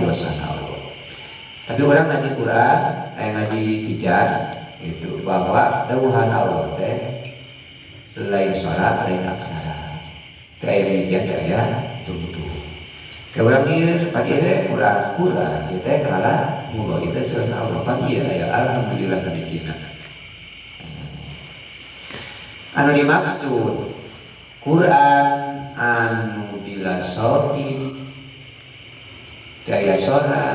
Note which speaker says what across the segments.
Speaker 1: cariyosan Allah. Tapi orang ngaji Quran, ngaji tijar itu bahwa dawuhan Allah teh lain suara, lain aksara. Teu aya demikian, teu aya tungtung. Ke urang ieu pan ieu Quran, Quran ieu teh kalamullah, ieu teh seueurna Allah. Pan ieu aya alhamdulillah demikian. Anu dimaksud Quran anu bila sautin teu aya sora,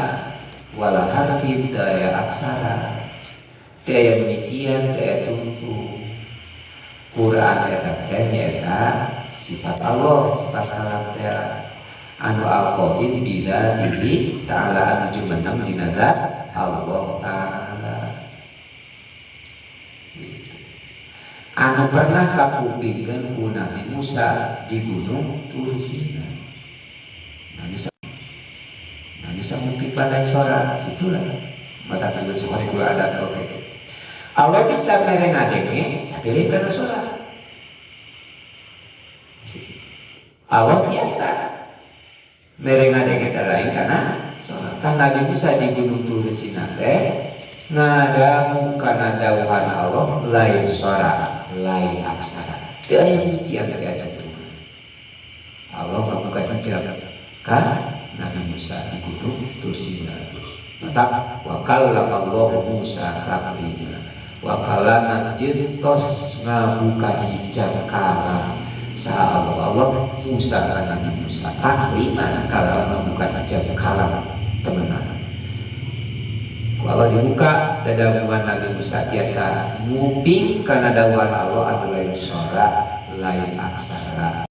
Speaker 1: wala harfin teu aya aksara, teu aya demikian, teu aya tungtung. Quran eta teh nyaeta sifat Allah, sifat kalam teh anu al-qaim bidzatihi ta'ala, anu jumeneng dina zat Allah ta'ala. Gitu. Anu pernah kakupingkeun ku Nabi Musa di Gunung Tur Sina. Nah bisa mungkin pandai suara itulah mata disebut suara adat. Oke. Allah bisa mere ngadenge tapi lain kana suara. Allah biasa mere ngadenge teh lain kana suara. Kan Nabi Musa di Gunung Tur Sina teh ngadamu kana dawuhan Allah lain suara, lain aksara. Teu aya demikian, teu aya tungtungan. Allah ngabuka hijab ka Nabi Musa di Gunung Tur Sina. Mata wa kallamallahu Musa taklima. Wa kallama jeung tos ngabuka hijab kalam saha Allah, Allah Musa ka Nabi Musa taklima, kalam ngabuka hijab kalam temenan. Ku Allah dibuka dadamuan Nabi Musa biasa nguping kana dawuhan Allah anu lain suara, lain aksara.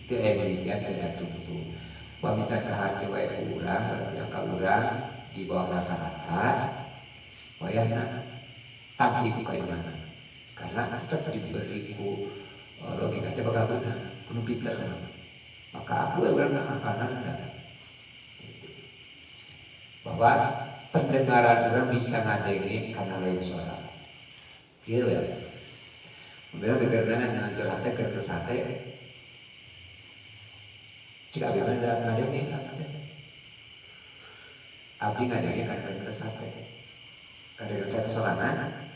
Speaker 1: Teu aya demikian, teu aya tungtung. Pami can kaharti wae ku urang, berarti angka urang di bawah rata-rata. Wayahna tampi ku kaimanan. Karena tetap diberi ku logika teh bakal bener, kudu pinter kan. Maka aku urang angkana rendah. Bahwa pendengaran orang bisa ngadenge karena lain suara. Iya ya. Membela kegerenangan dengan curhatnya ke sate. Jika abdi mah ngadenge teh. Abdi ngadenge kan ke sate. Kadang teh sorangan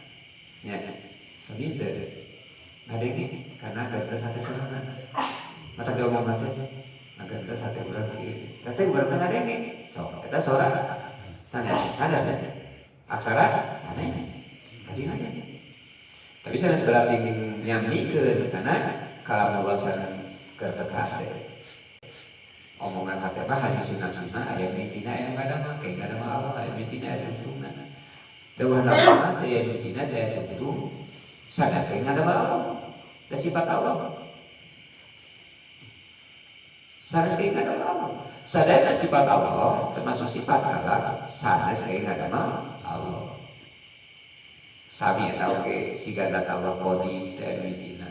Speaker 1: nya semi teu ngadenge karena ke sate sorangan. Mata diomong teh ngagerteh sate urang kieu. Teh urang teh ngadenge. Sok eta sora sanes, sanes ya. Aksara sanes. Tadi ngadenge. Tapi sanes berarti nyamikeun karena kalam Allah sareng kertek hate. Omongan hate mah hadis nafsi mah aya mitina aya ngadamel, kayak ngadamel Allah aya mitina aya tungtungna. Dawuhan Allah mah teh aya mitina teh aya tungtung. Sanes kayak ngadamel Allah. Da sifat Allah. Sanes kayak ngadamel Allah. Sadayana sifat Allah termasuk sifat kalam sanes kayak ngadamel Allah. Sami eta oge siga zat Allah qadim teh aya mitina.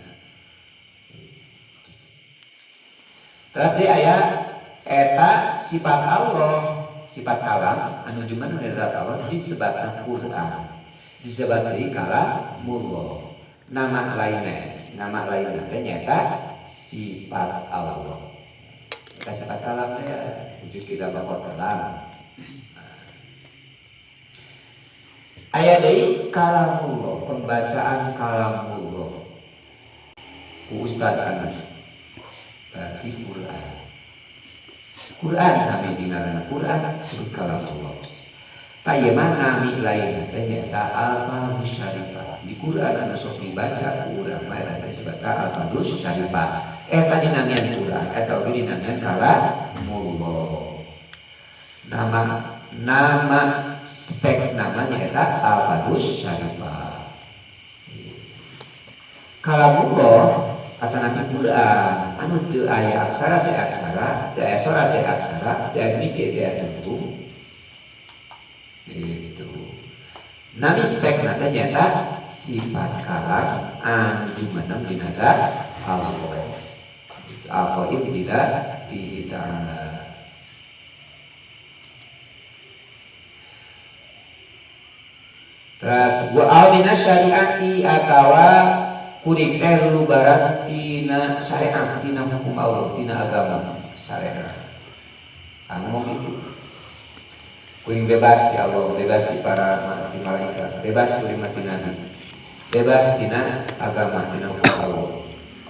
Speaker 1: Terus di ayat eta sifat Allah, sifat kalam anu jumeneng dari zat Allah disebutna Quran. Disebut deui kalamullah. Nama lainnya teh nyaeta sifat Allah. Eta sifat kalam teh wujud kita bakal kalam. Aya deui kalamullah, pembacaan kalamullah. Ku Ustaz anu berarti Quran. Quran sami dingarana Quran sebut kalamullah. Tah ieu mah nami lainna teh nyaeta Al-Fadhus Syarifah. Di Quran anu sok dibaca ku urang mah eta teh disebut Al-Fadhus Syarifah. Eta dinamian Quran, eta oge dinamian kalamullah. Nama spek namanya eta Al-Fadhus Syarifah. Kalamullah atau nabi Quran anu teu aya aksara teu aksara, teu aya sora teu aksara, teu aya mimiti teu aya tungtung. Gitu. Nami spek nate nyata sifat kalam anu jumeneng dina zat Allah. Al-Qaim bi dzatihi ta'ala. Terus wa amina syariati atawa kuring teh lulubaran tina syariat, tina hukum Allah, tina agama syariat. Anu ngomong gitu. Kuring bebas di Allah, bebas di para di malaikat, bebas kuring mati nabi, bebas tina agama, tina hukum Allah.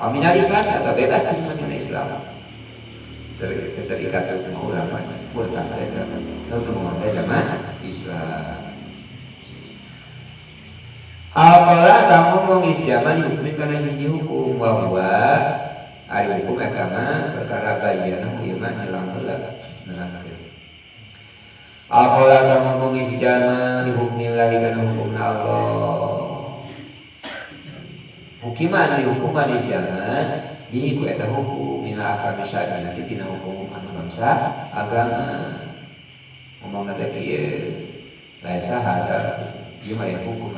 Speaker 1: Aminal Islam atau bebas tina Islam. Terikat hukum ulama, murtad eta. Lalu ngomong teh jamaah Islam. Apalah tak ngomong isjama dihukumin karena hiji hukum wa huwa ari hukum eta mah perkara bayana ieu mah nyelang heula nerangkeun. Apalah tak ngomong isjama dihukmillahi kana hukumna Allah. Hukiman dihukuman isjama bi ku eta hukum mina ahkam syariah tina hukum anu bangsa agama. Ngomongna teh kieu laisa hada ieu mah hukum